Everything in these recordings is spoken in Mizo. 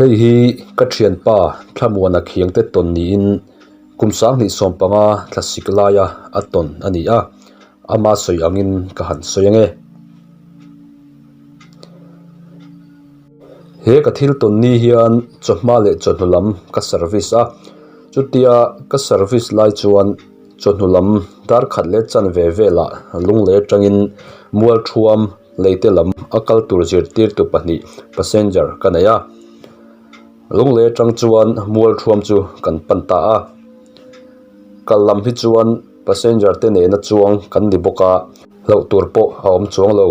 Hei hi ka thianpa Thlamuana Khiangte tawn niin kum 2015 thlasik laia a tawn a ni a, ama sawi angin ka han sawi ange. He ka thil tawn ni hian chawhma leh chawhnu lam ka service a, chutia ka service lai chuan chawhnu lam dar khat leh chanve velah lunglei atangin mualthuam leite lam a kal tur zirtirtu pahnih passenger ka nei a, lunglei atang chuan mualthuam chu kan pan ta a, kal lam hi chuan passenger te nena chuang kan ni bawk a, hlauh tur pawh a awm chuang lo.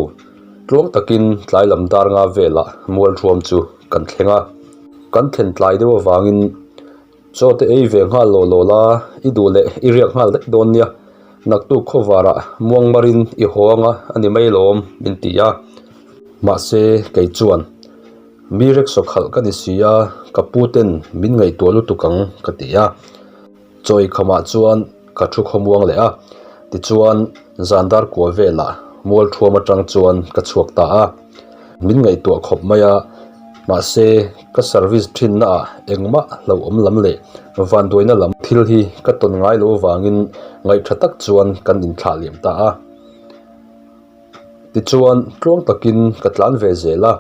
Tluang takin tlai lam dar nga velah mualthuam chu kan thleng a, kan thlen tlai deuh avangin chaw te ei ve nghal law law la, i duh leh i riak nghal daih dawn nia, naktuk khawvarah muang marin i haw anga a ni mai lawm min ti a. Mahse kei chuan mi rickshaw khalh ka ni si a, ka pu ten min ngaihtuah lutuk ang ka ti a. Chawi khamah chuan ka thu khawmuang leh a, tichuan zan dar kua velah mual thuam atang chuan ka chhuak ta a. Min ngaihtuah khawp mai a, mahse ka service thinna ah engmah hlauhawm lam leh vanduaina lam thil hi ka tawn ngai lo avangin ngaihtha tak chuan kan inthlah liam ta a. Tichuan tluang takin ka tlan ve zel a,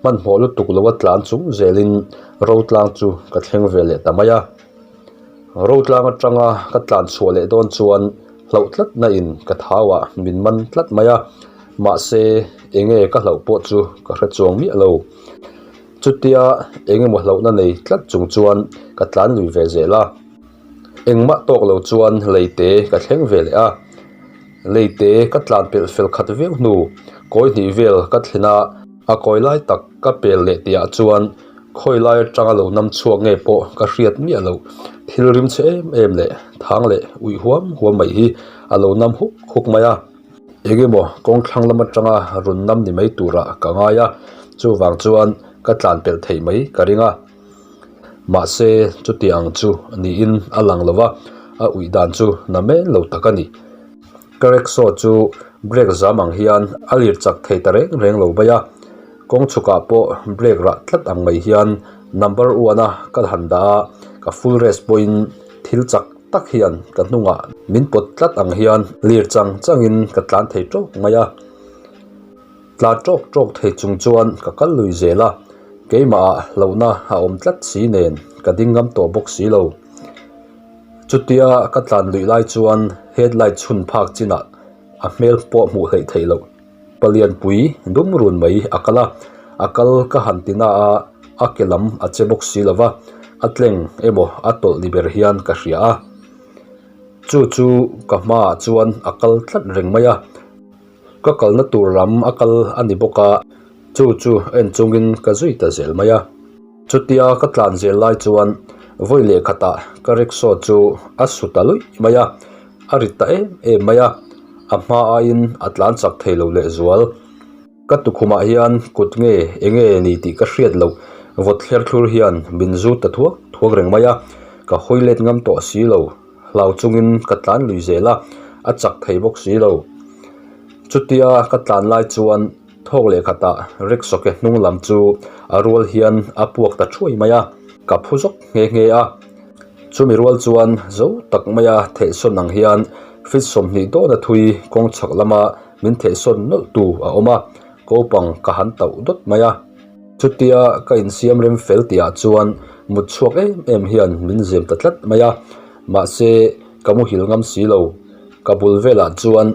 hmanhmawh lutuk loa tlan chung zelin rotlang chu ka thleng ve leh ta mai a. Rotlang atanga ka tlan chhuah leh dawn chuan hlauh tlat na in ka thau ah min man tlat mai a, mahse enge ka hlauh pawh chu ka hre chuang miah lo. Chutia engemaw hlauhna nei tlat chung chuan ka tlan lui ve zel a, engmah tawk lo chuan leite ka thleng ve leh a, leite ka tlan pelh fel khat viau hnu kawi hnih vel ka thlen a, a kawi lai tak ka pel leh tih ah chuan Khawi lai atanga lo nam chhuak nge pawh ka hriat miah loh. Thil rim chhe em em leh thang leh uih huam huam mai hi a lo nam huk huk mai a. Engemaw kawng thlang lam atanga rawn nam ni mai turah ka ngai a, chuvang chuan ka tlan pelh theih mai ka ring a. Mahse chuti ang chu niin a lang lo va, a uih dan chu na men lo tak a ni. Ka rickshaw chu brake zam ang hian a lir chak thei ta reng reng lo mai a. Kawng chhukah pawh brake rah tlat ang mai hian number one a ka han dah a, ka full rest pawhin thil chak tak hian ka hnungah min pawt tlat ang hian lir chang changin ka tlan thei tawk mai a. Tla tawk tawk thei chung chuan ka kal lui zel a, keimahah hlauhna a awm tlat si nen ka ding ngam tawh bawk si lo. Chutia ka tlan luih lai chuan headlight chhun phak chinah a hmel pawh hmuh hleih theih loh. Palianpui dum run mai a kal a, a kal ka han ti na a, a ke lam a che bawk si lo va, a tleng emaw a tawlh ni ber hian ka hria a. Chu chu ka hmaah chuan a kal tlat reng mai a, ka kalna tur lam a kal a ni bawk a, chu chu en chungin ka zui ta zel mai a. Chutia ka tlan zel lai chuan vawi leh khatah ka rickshaw chu a su ta luih mai a, a rit ta em em mai a, a hma aiin a tlan chak thei lo leh zual. Ka tukhumah hian kut nge enge ni tih ka hriat loh vawt thler thlur hian min zut ta thuak thuak reng mai a, ka hawi let ngam tawh si lo, hlau chungin ka tlan lui zel a, a chak thei bawk si lo. Chutia ka tlan lai chuan. Thawk leh khatah rickshaw ke hnung lam chu a rual hian a puak ta thuai mai a, ka phu zawk nghe nghe a. Chumi rual chuan zo tak maia thehsawn ang hian feet 20 dawna thui kawng chhak lama min thehsawn nawlh tu a awm a, kopang ka han tauh dawt mai a. Chutia ka insiam rem fel tihah chuan mut chhuak em em hian min zem ta tlat mai a, mahse ka muhil ngam si lo. Ka bul velah chuan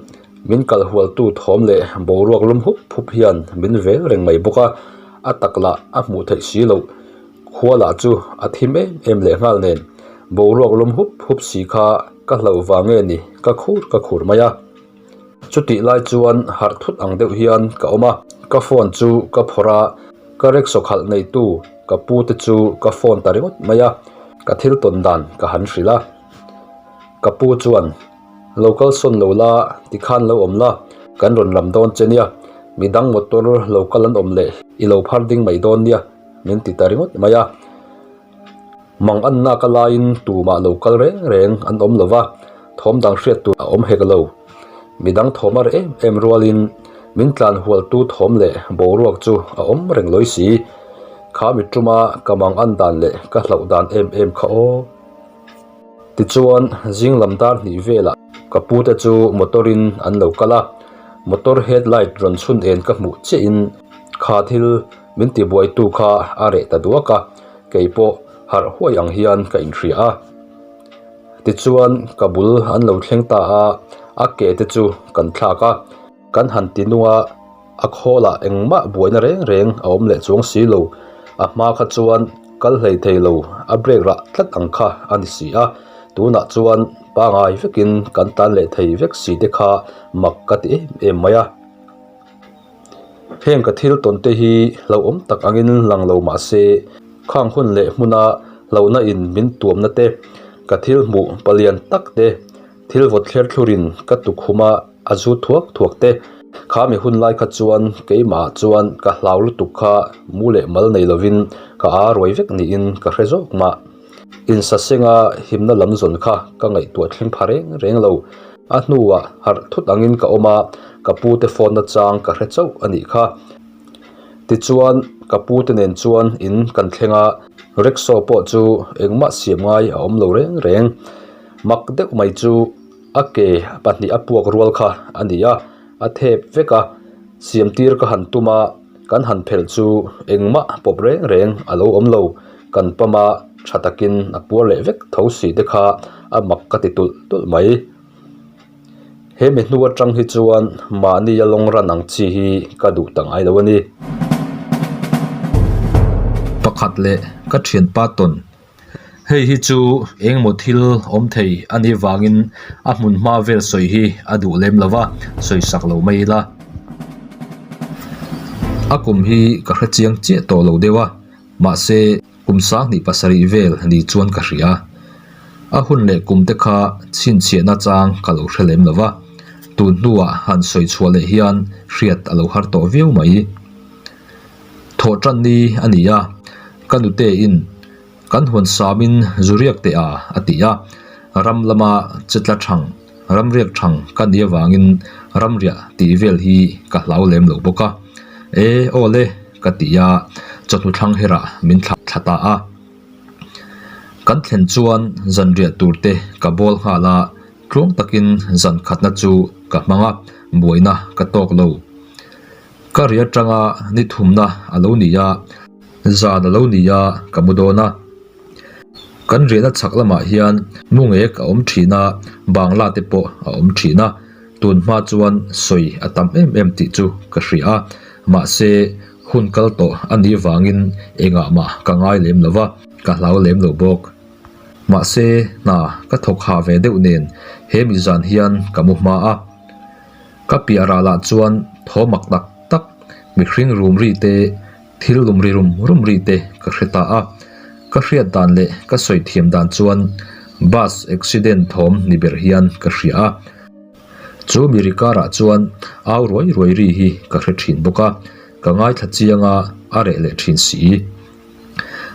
Min kal hualtu thawm leh boruak lum hup hup hian min vel reng mai bawk a, a tak lah a hmuh theih si loh. Khua lah chu a thim em em leh nghal nen, boruak lum hup hup si kha ka hlauh vang nge ni ka khur ka khur mai a. Chutih lai chuan harh thut ang deuh hian ka awm a, ka phone chu ka phawrh a, ka rickshaw khalh neitu ka pu te chu ka phone ta ringawt mai a, ka thil tawn dan ka han hrilh a. Ka pu chuan. Lo kal sawn lo la, tikhan lo awm la, kan rawn lam dawn che nia, midang motor lo kal an awm leh i lo phar ding mai dawn nia, min ti ta ringawt mai a. Mang anna ka laiin tumah lo kal reng reng an awm lo va, thawm dang hriat tur a awm hek lo. Midang thawm a reh em em rualin min tlan hualtu thawm leh boruak chu a awm reng lawi si. Kha mi tuma ka mang an dan leh ka hlauh dan em em kha aw. Tichuan zing lam dar hnih velah ka pu te chu motor in an lo kal a, motor headlight rawn chhun en ka hmuh chiah in kha thil min tibuai tu kha a reh ta duak a, kei pawh harh huai ang hian ka inhria a. Tichuan ka bul an lo thleng ta a, a ke te chu kan thlak a. Kan han ti nung a, a khawlah engmah buaina reng reng a awm leh chuang si lo. A hma kha chuan kal hlei thei lo, a brake rah tlat ang kha a ni si a. Tunah chuan pangai vekin kan tan leh thei vek si te kha mak ka ti em em mai a. Heng ka thil tawn te hi hlauhawm tak angin lang lo mah se, khang hun leh hmuna hlauhna in min tuamna te, ka thil hmuh palian tak te, Thil vawt thler thlurin ka tukhum a, a zu thuak thuak te. Kha mi hun lai kha chuan keimah chuan ka hlau lutuk kha mu leh mal nei lovin ka aa ruai vek niin ka hre zawk mah. Insasenga himna lam zawn kha ka ngaihtuah thleng pha reng reng lo. A hnuah harh thut angin ka awm a, ka pute phone nachang ka hre chauh a nih kha. Tichuan ka pute nen chuan in kan thleng a, rickshaw pawh chu engmah siam ngai a awm lo reng reng. Mak deuh mai chu a ke pahnih a puak rual kha a ni a, a thep vek a, siam tir ka han tum a, kan han phelh chu engmah pawp reng reng a lo awm lo, kan pam a tha takin a puar leh vek tho si te kha a mak ka ti tulh tulh mai. He mi hnu atang hi chuan mahni a lawng ran ang chi hi ka duh ta ngai lo a ni. Pakhat leh ka thianpa tawn Hei hi chu engemaw thil awm thei a nih vangin a hmun hma vel sawi hi a duh lem lo va, sawi sak lo mai ila. A kum hi ka hre chiang chiah tawh lo deuh a, mahse kum sanghnih pasarih vel ni chuan ka hria. A hun leh kum te kha chhinchhiahna chang ka lo hre lem lo va, tun hnuah han sawi chhuah leh hian hriat a lo har tawh viau mai. Thawh tan ni a ni a, ka nute in kan huan samin zu riak teh a a ti a, ram lama che tla thang, ram riak thang ka nih avangin ram riah tih vel hi ka hlau lem lo bawk a, e aw le ka ti a, chawhnu thlang herah min thlah thla ta a. Kan thlen chuan zan riah tur te ka bawl nghal a, tluang takin zan khatna chu ka hmang a, buaina ka tawk lo. Ka ri atanga ni thumna a lo ni a, zan a lo ni a, ka mu dawn a. Kan riahna chhak lamah hian mungek a awm thin a, bangla te pawh a awm thin a. Tun hma chuan sawi a tam em em tih chu ka hria a, mahse hun kal tawh a nih vangin engah mah ka ngai lem lo va, ka hlau lem lo bawk. Mahse hna ka thawk ha ve deuh nen he mi zan hian ka mu hma a. Ka piah ralah chuan thaw mak tak tak, mihring rum ri te, thil lum ri rum rum ri te ka hre ta a. Ka hriat dan leh ka sawi thiam dan chuan bus accident thawm ni ber hian ka hria a. Chu mi ri karah chuan au ruai ruai ri hi ka hre thin bawk a, ka ngaithla chiang a, a reh leh thin si.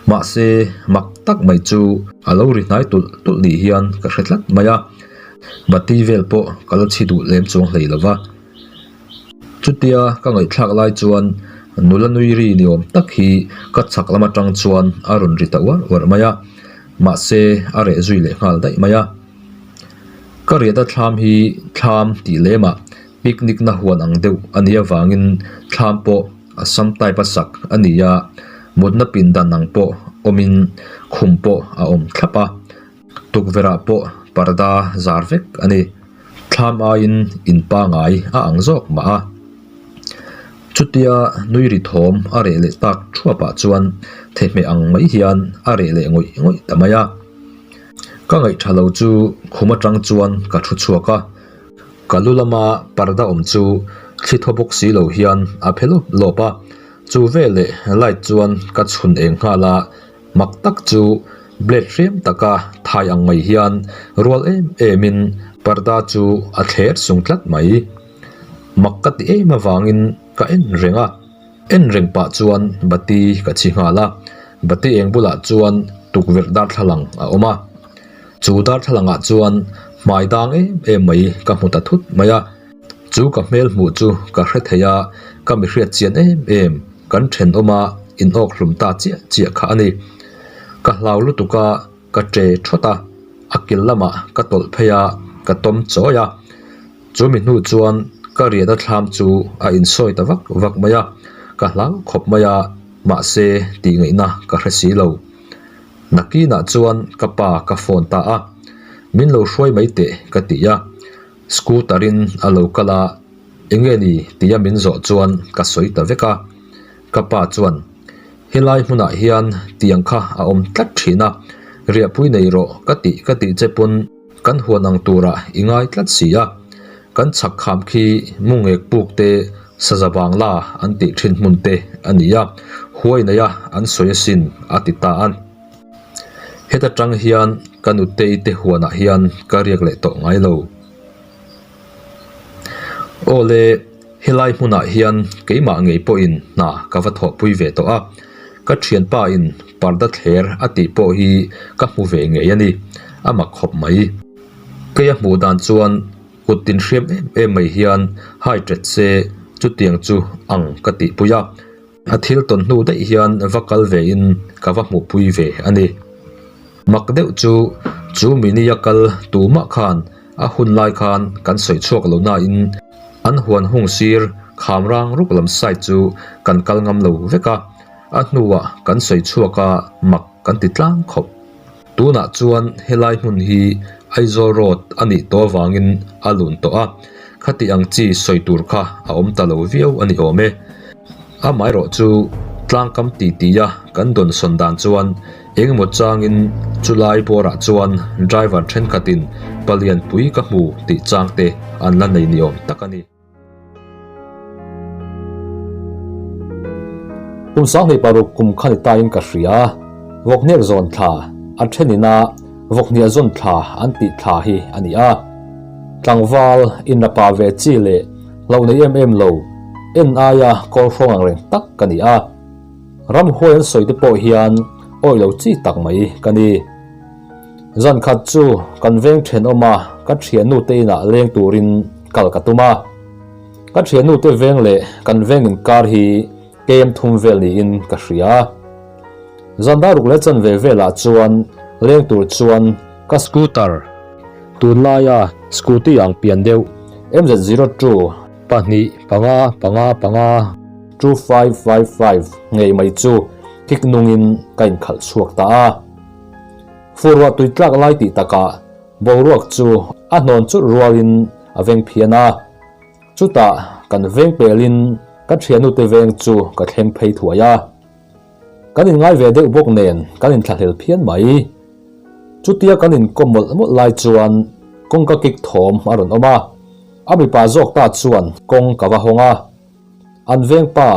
Mahse, mak tak mai chu a lo ri hnai tulh tulh ni hian ka hre tlat mai a, bati vel pawh ka la chhi duh lem chuang hlei lo va. Chutia ka ngaihthlak lai chuan nula nui ri ni awm tak hi ka chhak lam atang chuan a rawn ri ta uar uar mai a, mahse a reh zui leh nghal daih mai a. Ka riahna thlam hi thlam tih lemah picnic na huan ang deuh a nih avangin thlam pawh a sam type a sak a ni a, mutna pindan ang pawh awmin khum pawh a awm thlap a, tukverh ah pawh parda zar vek a ni. Thlam aiin in pangai a ang zawk mah a. Chutia nui ri thawm a reh leh tak thuap ah chuan thehmeh ang mai hian a reh leh ngawih ngawih ta mai a. Ka ngaih tha lo chu khum atang chuan ka thu chhuak a. Ka lu lama parda awm chu thli thaw bawk si lo hian a phe lawp lawp a, chu veleh light chuan ka chhun eng nghal a, mak tak chu blade hriam taka thai ang mai hian rual em em in parda chu a thler sung tlat mai. Mak ka ti em avangin ka en reng a, en reng pah chuan bati ka chhi nghal a, bati eng bulah chuan tukverh darthlalang a awm a. Chu darthlalangah chuan hmai dang em em mai ka hmu ta thut mai a, chu ka hmel hmuh chu ka hre thei a, ka mi hriat chian em em kan thenawm a. in awk hlum ta chiah chiah kha a ni. Ka hlau lutuk a, ka ṭe ṭhawt a, a kil lamah ka tawlh phei a, ka tawm chawi a. Chu mi hnu chuan ka riahna thlam chu a insawi ta vak vak mai a, ka hlau khawp mai a, mahse tih ngaihna ka hre si lo. Nakinah chuan ka pa ka phone ta a, min lo hruai mai teh ka ti a, scooter in a lo kal a, enge ni tia min zawh chuan ka sawi ta vek a, ka pa chuan helai hmunah hian tiang kha a awm tlat thin a, riahpui nei rawh ka tih ka tih che pawn kan huan ang turah i ngai tlat si a, kan chhak kham khi mungek puk te saza bangla an tih thin hmun te a ni a, huai nei a an sawi asin a ti ta a. Heta tang hian ka nutei te huanah hian ka riak leh tawh ngai lo. Aw le, helai hmunah hian keimah ngei pawhin hna ka va thawhpui ve tawh a, ka thianpa in parda thler a tih pawh hi ka hmu ve ngei a ni, a mak khawp mai. Kei a hmuh dan chuan kut tin hriam em em mai hian hai tet se chutiang chu ang ka tihpui a, a thil tawn hnu daih hian va kal ve in ka va hmuhpui ve a ni. Mak deuh chu chu mini a kal tumah khan a hun lai khan kan sawi chhuak lo nain an huan hung sir kham rang ruk lam side chu kan kal ngam lo vek a, a hnuah kan sawi chhuak a mak kan ti tlang khawp. Tunah chuan helai hmun hi Aizawl Road a nih tawh avangin a lun tawh a, khati ang chi sawi tur kha a awm ta lo viau a ni awm e. Amaherawh chu tlangkam titi a kan dawnsawn dan chuan engemaw changin chulai bawrah chuan driver thenkhatin palianpui ka hmu tih changte an la nei ni awm tak a ni. Kum 26 kum kha ni tain ka hria, vawkhniak zawn thla a thenin a vawkhniah zawn thla an tih thla hi a ni a. Tlangval inrapa ve chi leh hlauh nei em em lo, en aia kawl hrawng ang reng tak ka ni a. Ramhuai an sawi te pawh hian awih lo chi tak mai ka ni. Zan khat chu kan veng thenawm a ka thiannu te inah leng turin kal ka tum a. Ka thiannu te veng leh kan veng inkar hi kem thum vel niin ka hria. Zan dar ruk leh chanve velah chuan leng tur chuan ka scooter tunlaia scooty ang pian deuh MZ02 pahnih panga panga panga 2555 ngei mai chu kick nungin ka inkhalh chhuak ta a. Furruah tui tlak lai tih takah boruak chu a hnawn churh rualin a veng phian a. Chutah kan veng pelin ka thianute veng chu ka thleng phei thuai a. Kan inngai ve deuh bawk nen kan inthlahlel phian mai. Chutia kan inkawm mawlh mawlh lai chuan kawngka kik thawm a rawn awm a. A mipa zawk ta chuan kawng ka va hawng a. An vengpa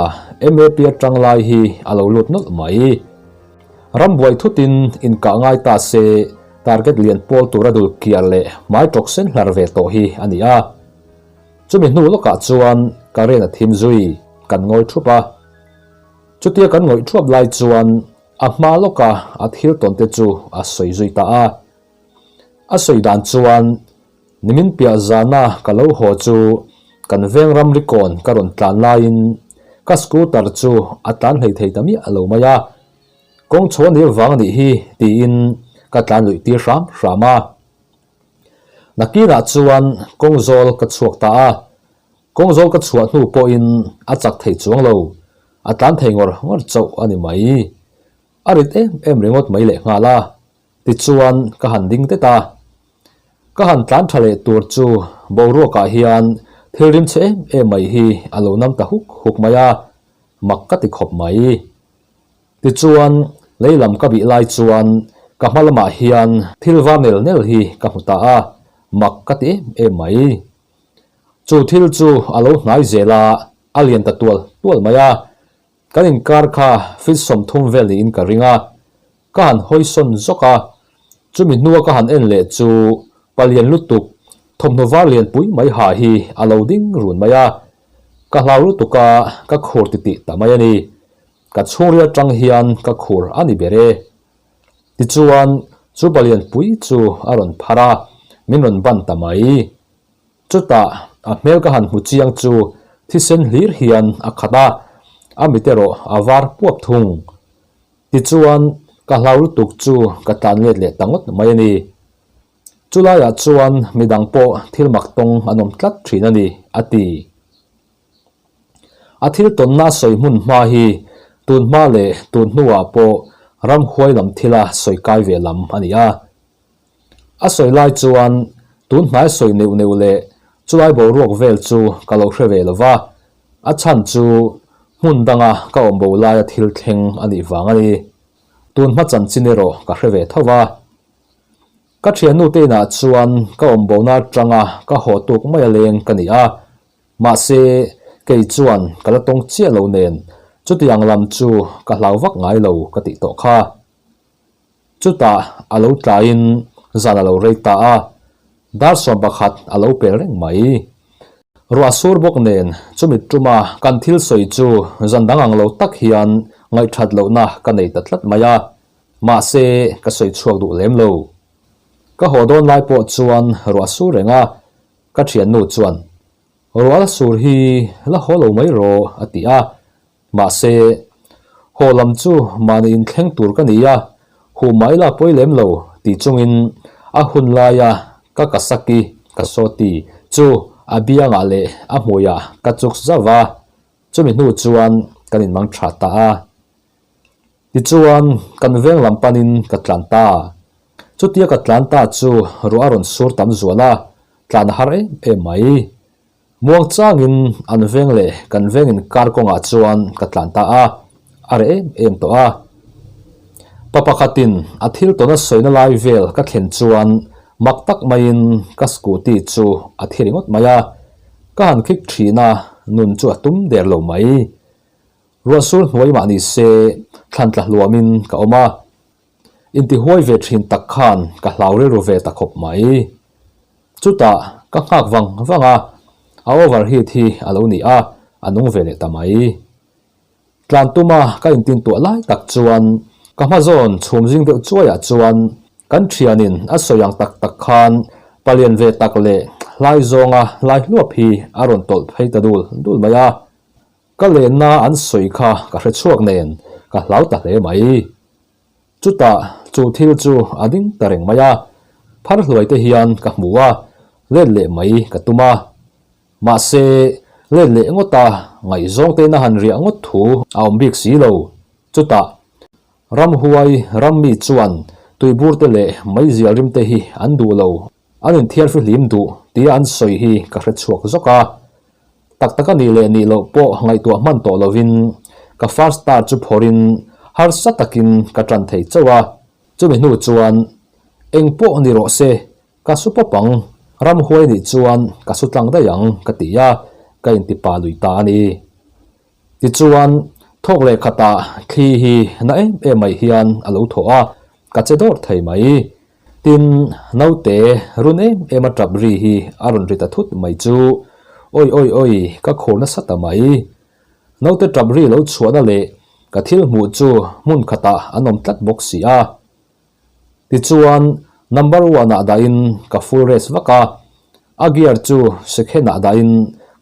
MAP atang lai hi a lo lut nawlh mai. Rambuai thutin inkah ngai ta se target lian pawl tura dul kiar leh hmai tawk sen hlar ve tawh hi a ni a. Chumi hnu lawkah chuan ka ren a thim zui, kan ngawi thup a. Chutia kan ngawih thuap lai chuan a hma lawka a thil tawn te chu a sawi zui ta a. A sawi dan chuan nimin piah zana ka lo haw chu kan veng ramri kawn ka rawn tlan laiin ka scooter chu a tlan hlei thei ta miah lo mai a. Kawng chho a nih vang a nih hi tiin ka tlan luih tir hram hram a. Nakinah chuan kawng zawl ka chhuak ta a. Kawng zawl ka chhuah hnu pawhin a chak thei chuang lo, a tlan thei ngawr ngawr chauh a ni mai. A rit em em ringawt mai lehnghal a, tichuan ka han ding det a. Ka han tlan tha leh tur chu boruakah hian thil rim chhe em em mai hi a lo nam ta huk huk mai a, mak ka ti khawp mai. Tichuan lei lam ka bih lai chuan ka hma lamah hian thil var nel nel hi ka hmu ta a, mak ka ti em em mai. Chu thil chu a lo hnai zel a, a lian ta tual tual mai a. Kan inkar kha feet 30 vel niin ka ring a. Ka han hawi sawn zawk a. Chumi hnua ka han en leh chu palian lutuk, thawmhnaw var lianpui mai ha hi a lo ding run mai a. Ka hlau lutuk a, ka khur titih ta mai a ni. Ka chhungril atang hian ka khur a ni ber e. Tichuan, chu palianpui chu a rawn phar a, min rawn ban ta mai. Chutah a hmel ka han hmu chiang chu thisen hlir hian a khat a. A mit erawh a var puap thung. Tichuan, ka hlau lutuk chu ka tlan let leh ta ngawt mai a ni. Chulaiah chuan midang pawh thil mak tawng an awm tlat thin a ni, a ti. A thil tawnna sawi hmun hma hi tun hma leh tun hnuah pawh ramhuai lam thila sawi kai ve lam a ni a. A sawi lai chuan tun hnai sawi neuh neuh leh chulai boruak vel chu ka lo hre ve lo va, a chhan chu hmun danga ka awm bo laia thil thleng a nih vang a ni. Tun hma chanchin erawh ka hre ve tho va. Ka thiannu te inah chuan ka awm bona atanga ka haw tuk mai a leng ka ni a, mahse kei chuan ka la tawng chiah lo nen chutiang lam chu ka hlau vak ngai lo ka tih tawh kha. Chutah a lo tlaiin zan a lo rei ta a, dar 11 a lo pel reng mai. Ruah sur bawk nen chumi tuma kan thil sawi chu zan dang ang lo tak hian ngaihthat lohna ka nei ta tlat mai a, mahse ka sawi chhuak duh lem lo. Ka haw dawn lai pawh chuan ruah sur reng a, ka thiannu chuan, Ruah la sur hi la haw lo mai rawh a ti a, Mahse, haw lam chu mahni inthleng tur ka ni a, huh mai la pawi lem lo ti chungin a hun laia ka kasaki, kasawti, chu a biangah leh a hmuiah ka chuk zauh va, chumi hnu chuan kan inmang tha ta a. Tichuan, kan veng lam panin ka tlan ta. Chutia ka tlan ta chu ruah a rawn sur tam zual a, tlan a har em em mai. Muang changin an veng leh kan veng inkar kawngah chuan ka tlan ta a, a reh em em tawh a. Pa pakhatin a thil tawna sawina lai vel ka thlen chuan mak tak maiin ka scooty chu a thi ringawt mai a, ka han khik thin a, nun chu a tum der lo mai. Ruahsur hnuai mah ni se thlan tla hluamin ka awm a, intihuai ve thin tak khan ka hlau rilru ve ta khawp mai. Chutah ka nghak vang vang a, a overheat hi a lo ni a, a nung ve leh ta mai. Tlan tuma ka intintuah lai tak chuan ka hma zawn chhum zing deuh chuaiah chuan kan thianin a sawi ang tak tak khan palian ve tak leh hlai zawnga hlai hluap hi a rawn tawlh phei ta dul dul mai a. Ka lenna an sawi kha ka hre chhuak nen ka hlau ta hle mai. Chutah chu thil chu a ding ta reng mai a, phar hluai te hian ka hmu a, let leh mai ka tum a. Mahse, let leh ngawt a, ngaihzawng te ina han riah ngawt thu a awm bik si lo. Chutah, ramhuai rammi chuan tuibur te leh meizial rim te hi an duh lo, an inthiar fihlim duh tia an sawi hi ka hre chhuak zawk a. Tak tak a nih leh nih loh pawh ngaihtuah hman tawh lovin ka first star chu phawrhin harsa takin ka tan thei chauh a, chumi hnu chuan eng pawh ni rawh se ka su pawp ang, ramhuai nih chuan ka su tlang daih ang ka ti a, ka intipa lui ta a ni. Tichuan, thawk leh khatah thli hi na em em mai hian a lo thaw a, ka che dawr thei mai. Tin, naute run em em a tap ri hi a rawn ri ta thut mai chu, Awi awi awi, ka khur nasa ta mai. Naute tap ri lo chhuahna leh ka thil hmuh chu hmun khatah an awm tlat bawk si a. Tichuan, number one ah dahin ka full rest vak a, a gear chu second ah dahin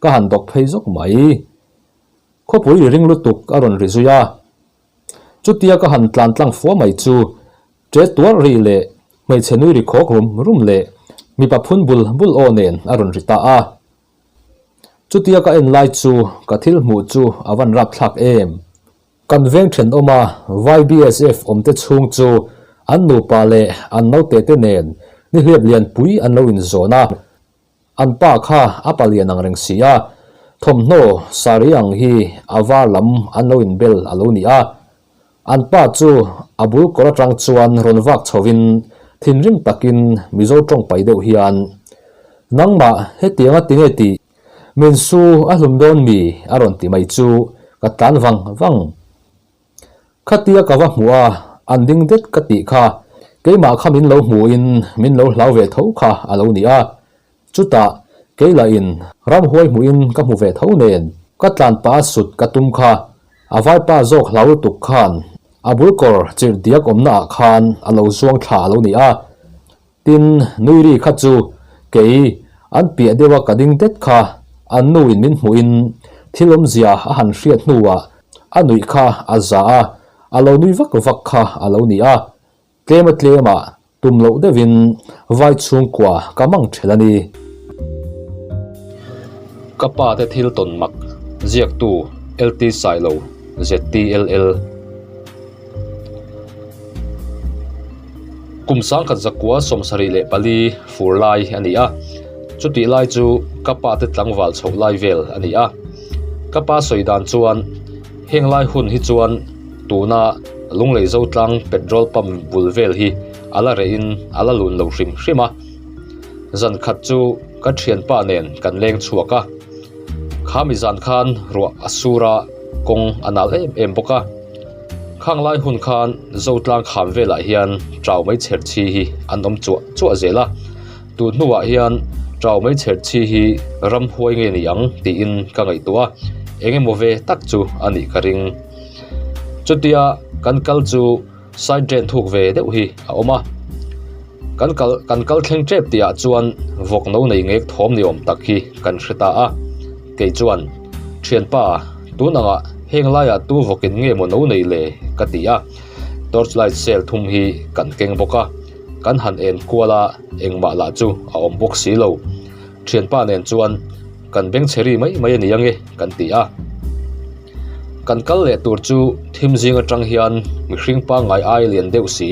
ka han dawk phei zawk mai. Khawpui ri ring lutuk a rawn ri zui a. Chutia ka han tlan tlang fua mai chu ṭe tuar ri leh hmeichhe nui ri khawk rum rum leh mipa phun bul bul aw nen a rawn ri ta a. Chutia ka en lai chu ka thil hmuh chu a van rapthlak em. Kan veng thenawma YBSF awmte chhung chu an nupa leh an naute te nen nihliap lianpui an lo inzawn a. An pa kha a palian ang reng si a, thawmhnaw sari ang hi a var lam an lo inbel a lo ni a. An pa chu a bul kawr atang chuan rawn vak chhovin thinrim takin Mizo tawng pai deuh hian, Nangmah hetianga tinge tih? Min su a hlum dawn mi? a rawn ti mai chu ka tlan vang vang. Khatia ka va hmuh a, an ding det ka tih kha, keimah kha min lo hmuhin min lo hlau ve tho kha a lo ni a. Chutah, kei lahin ramhuai hmuhin ka hmu ve tho nen, ka tlan pah a sut ka tum kha, a vaipa zawk hlau lutuk khan a bul kawr chirh diak awmna ah khan a lo zuang thla a lo ni a. Tin, nui ri kha chu kei an piah deuha ka ding det kha an nu in min hmuhin thil awmzia a han hriat hnuah. A nuih kha a za a, a lo nui vak vak kha a lo ni a. Tlema tlemah tum loh deuhin vai chhungkua ka mang ṭhelh a ni. Ka pa te thil tawn mak ziaktu LT Sailo ZTLL. Kum sangkhat zakua 74 fur lai a ni a, chutih lai chu ka pa te tlangval chhoh lai vel a ni a. Ka pa sawi dan chuan heng lai hun hi chuan tuna Lunglei Zotlang petrol pump bul vel hi a la reh in a la lun lo hrim hrim a. Zan khat chu ka thianpa nen kan leng chhuak a, khami zan khan ruah a sur a, kawng a nal em em bawk a. Khang lai hun khan Zotlang kham velah hian Chau mai chher chhi hi an awm chuah chuah zel a, tun hnuah hian Chau mai chher chhi hi ramhuai nge ni ang tiin ka ngaihtuah a, eng emaw ve tak chu a nih ka ring. Chutia kan kal chu side drain thuk ve deuh hi a awm a, kan kal kan kal thleng tep tihah chuan vawk no nei ngek thawm ni awm tak hi kan hre ta a, kei chuan thianpa tun angah heng laiah tu vawkin nge maw no nei le ka ti a, torch light cell thum hi kan keng bawk a, kan han en kual a engmah lah chu a awm bawk si lo, thianpa nen chuan kan beng chhe ri mai mai a ni ange kan ti a. Kan kal leh tur chu thim zing atang hian mihring pangngai ai lian deuh si,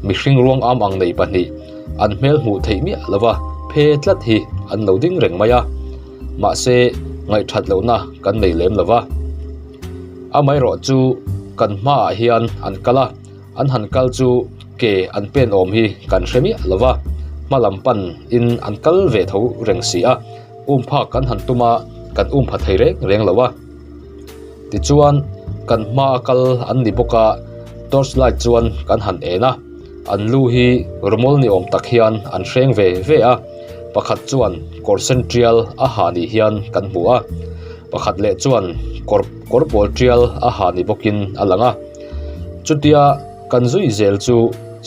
mihring ruang am ang nei pahnih an hmel hmuh theih miah lova phe tlat hi an lo ding reng mai a, mahse ngaihthat lohna kan nei lem lova. Amaherawh chu kan hmaah hian an kal a, an han kal chu ke an pen awm hi kan hre miah lova, hma lam pan in an kal ve tho reng si a. Um phak kan han tum a, kan um pha thei reng reng lo a. Tichuan, kan hma a kal an ni bawk a, torch light chuan kan han en a, an lu hi rumawl ni awm tak hian an hreng ve ve a, pakhat chuan kawr sen tial a ha ni hian kan hmu a, pakhat leh chuan kawr kawr pawl tial a ha ni bawkin a lang a. Chutia kan zui zel chu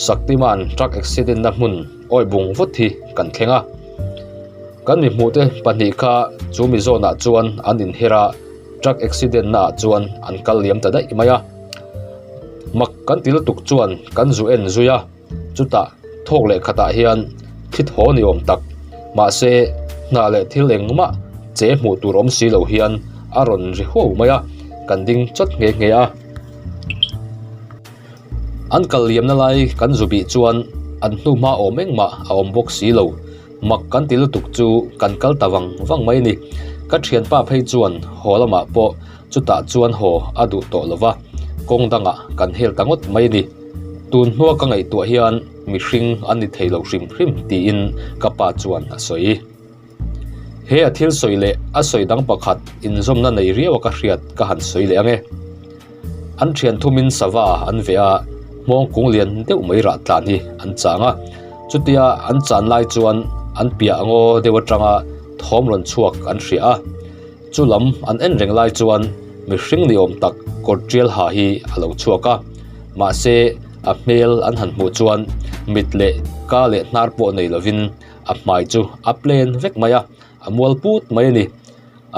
Saktiman truck accident na hmun awi bung vut hi kan thleng a. Kan mi hmuhte pahnih kha chu mi zawnah chuan an inher a, truck accident naah chuan an kal liam ta daih mai a. Mak kan ti lutuk chuan kan zu en zui a, chutah thawk leh khatah hian thli thaw ni awm tak, mahse hnah leh thil engmah che hmuh tur awm si lo hian a rawn ri huau mai a, kan ding chawt nghe nghe a. An kal liamna lai kan zu bih chuan an hnuhma awm engmah a awm bawk si lo. Mak kan ti lutuk chu kan kal ta vang vang mai a ni. Ka thianpa phei chuan haw lamah pawh chutah chuan haw a duh tawh lo va, kawng dangah kan hel ta ngawt mai a ni. Tun hnua ka ngaihtuah hian mihring an ni thei lo hrim hrim tiin ka pa chuan a sawi. He a thil sawi leh a sawi dang pakhat inzawmna nei riau a ka hriat ka han sawi leh ang e. An thian thumin sava an veh a, hmawng kung lian deuh mai rah tlan hi an chang a. Chutia an chan lai chuan an piah ngaw deuh atanga thawm rawn chhuak an hria a. Chu lam an en reng lai chuan mihring ni awm tak kawr tial ha hi a lo chhuak a. Mahse a hmel an han hmuh chuan mit leh ka leh hnar pawh nei lovin a hmai chu a plain vek mai a, a mual put mai a ni.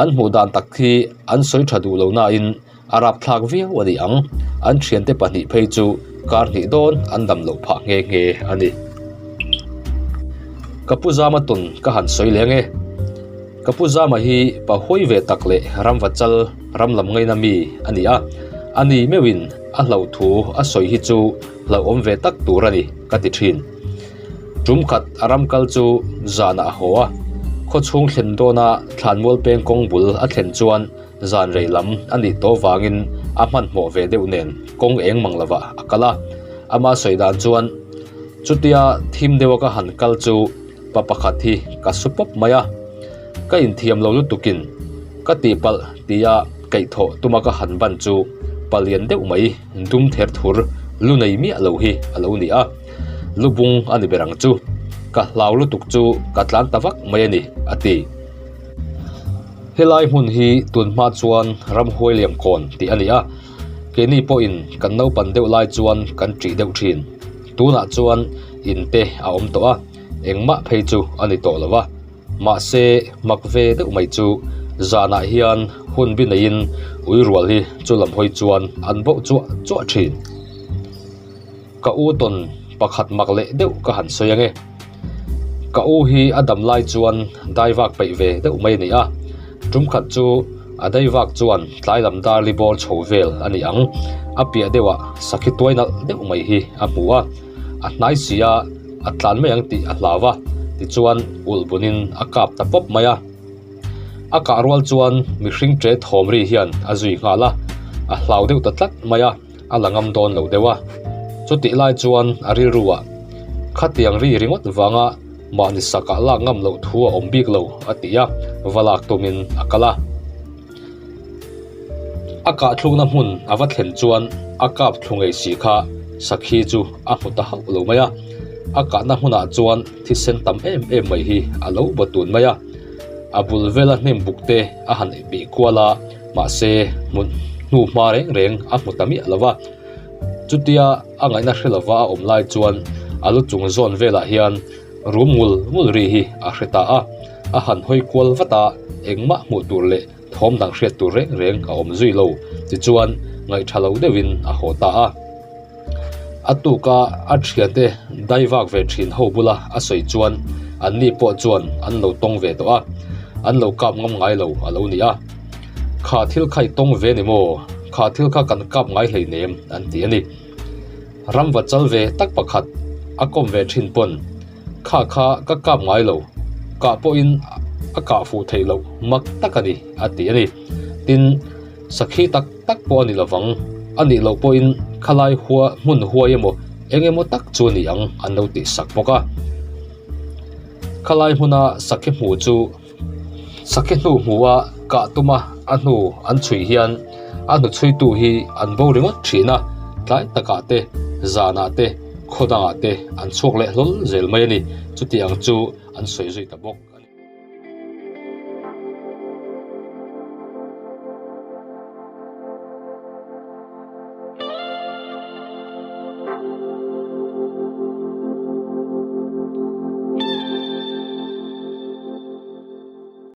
An hmuh dan tak hi an sawi tha duh lo nain a rapthlak viau a ni ang. An thiante pahnih phei chu kar hnih dawn an dam loh phah nghe nghe a ni. Ka pu Zama tawn ka han sawi leng e. Ka pu Zama hi pa huai ve tak leh ramva chal ram lam ngaina mi a ni a, a ni meuhin a hlauh thu a sawi hi chu hlauhawm ve tak tur a ni ka ti thin. Tum khat a ram kal chu zanah a haw a, khawchhung thlen dawna thlanmual peng kawng bul a thlen chuan zan rei lam a nih tawh vangin a hmanhmawh ve deuh nen kawng eng mang lovah a kal a. Ama sawi dan chuan, Chutia thim deuha ka han kal chu pa pakhat hi ka su pawp mai a, ka inthiam lo lutukin ka tihpalh tia kaihthawh tuma ka han ban chu palian deuh mai dum ther thur lu nei miah lo hi a lo ni a. Lu bung a ni ber ang chu, ka hlau lutuk chu ka tlan ta vak mai a ni, a ti. Helai hmun hi tun hma chuan ramhuai liam kawn tih a ni a, keini pawhin kan naupan deuh lai chuan kan ṭih deuh ṭhin. Tunah chuan in te a awm tawh a, engmah phei chu a ni tawh lo va. Mahse, mak ve deuh mai chu zanah hian Hun bi neiin ui rual hi chu lam hawi chuan an bauh chuah chuah thin. Ka u tawn pakhat mak leh deuh ka han sawi ange. Ka u hi a dam lai chuan dai vak peih ve deuh mai a ni a. Tum khat chu a dai vak chuan tlai lam dar li bawr chho vel a ni ang. A piah deuhah sakhi tuai nalh deuh mai hi a hmu a. A hnai si a, a tlan mai ang tih a hlau a. Tichuan ulh bunin a kap ta pawp mai a. A kah rual chuan mihring ṭe thawm ri hian a zui nghal a, a hlau deuh ta tlat mai a. a la ngam dawn lo deuh a. Chutih lai chuan a rilru ah khatiang ri ringawt vanga mahni sakah lak ngam loh thu a awm bik lo a ti a, va lak tumin a kal a. A kah thlukna hmun a va thlen chuan a kap thlu ngei si kha sakhi chu a hmu ta hauh lo mai a. A kahna hmunah chuan thisen tam em em mai hi a lo baw tun mai a. A bul vela hnim buk te a han bih kual a. Mahse, hmun hnu hma reng reng a hmu ta miah lo va. Chutia a ngaihna hre lova a awm lai chuan a lu chung zawn velah hian rum ngul ngul ri hi a hre ta a. A han hawi kual vat a, engmah hmuh tur leh thawm dang hriat tur reng reng a awm zui lo. Tichuan, ngaihṭha lo deuhin a haw ta a. A tuka a thiante dai vak ve thin ho bula a sawi chuan anni pawh chuan an lo tawng ve tawh a, an lo kap ngam ngai lo a lo ni a. Kha thil kha i tawng ve ni maw? Kha thil kha kan kap ngai hleinem an ti a ni. Ramva chal ve tak pakhat a kawm ve thin pawn kha kha ka kap ngai lo, kah pawhin a kah fuh theih loh mak tak a ni a ti a ni. Tin, sakhi tak tak pawh a ni lovang, a nih loh pawhin khalai hua hmun huai emaw eng emaw tak chu a ni ang an lo tih sak bawk a. Khalai hmuna sakhi hmu chu sakhi hnu hmu a kah tuma a hnu an chhui hian a hnu chhuitu hi an bo ringawt thin a, tlai takah te zanah te khaw dangah te an chhuak leh hlawl zel mai a ni. Chutiang chu an sawi zui ta bawk a ni.